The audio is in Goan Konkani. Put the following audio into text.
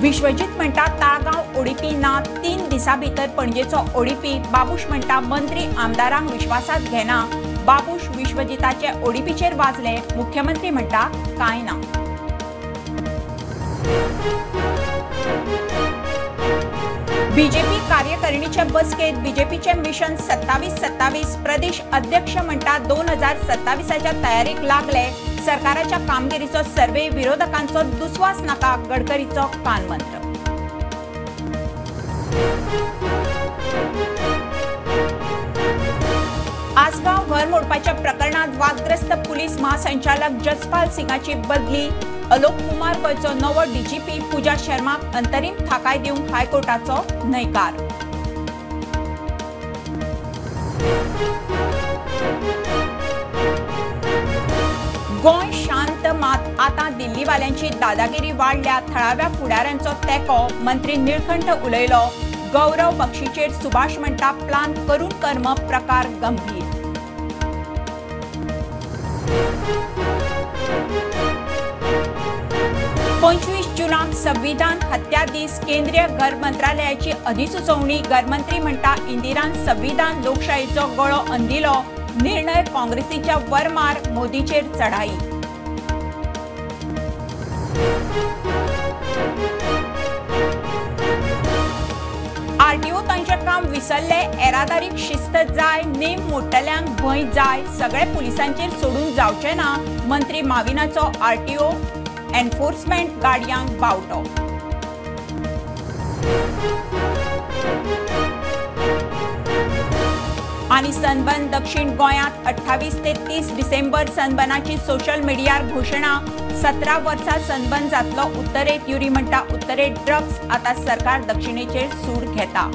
विश्वजीत म्हणटा ताळगांव ओडीपी ना, 3 दिसां भितर पणजेचो ओडीपी। बाबूश म्हणटा मंत्री आमदारांक विश्वासात घेना। बाबूश विश्वजीताचे ओडीपीचेर वाजले, मुख्यमंत्री म्हणटा कांय ना। बीजेपी कार्यकारिणीचे बसकेत बीजेपीचे मिशन 27-27, प्रदेश अध्यक्ष म्हणटा 2027च्या तयारीक लागले। सरकाराच्या कामगिरीचो सर्वे, विरोधकांचो दुस्वास नाका, गडकरीचो कानमंत्र। आसगांव घर मोडपाच्या प्रकरणात वादग्रस्त पुलीस महासंचालक जसपाल सिंगाची बदली। अलोक कुमार गोंयचो नवो डीजीपी, पूजा शर्माक अंतरीम थाकाय दिवंक हायकोर्टाचो न्हयकार। गोंय शांत मात आतां दिल्लीवाल्यांची दादागिरी वाडल्या, थळाव्या फुडाऱ्यांचो तेंको, मंत्री निळकंठ उलयलो। गौरव बक्षीचेर सुभाष म्हणटा प्लान करून कर्म, प्रकार गंभीर। पंचवीस जूनाक संविधान हत्या दीस, केंद्रीय घर मंत्रालयाची अधिसुचोवणी। घरमंत्री म्हणटा इंदिरान संविधान लोकशाहीचो गळो अंदिलो, निर्णय काँग्रेसीच्या वरमार, मोदीचेर चढाई। आरटीओ तांचें काम विसरले, येरादारीक शिस्त जाय, नेम मोडटल्यांक भंय जाय, सगळे पुलिसांचेर सोडून जावचें ना, मंत्री माविनाचो आरटीओ एनफोर्समेंट गाडयांक बावटो। आनी सनबर्न दक्षिण गोंयांत 28 ते 30 डिसेंबर सनबर्नाची सोशल मिडियार घोशणा। 17 वर्सां सनबर्न जातलो उत्तरेत, युरी म्हणटा उत्तरेत ड्रग्स, आतां सरकार दक्षिणेचेर सूड घेता।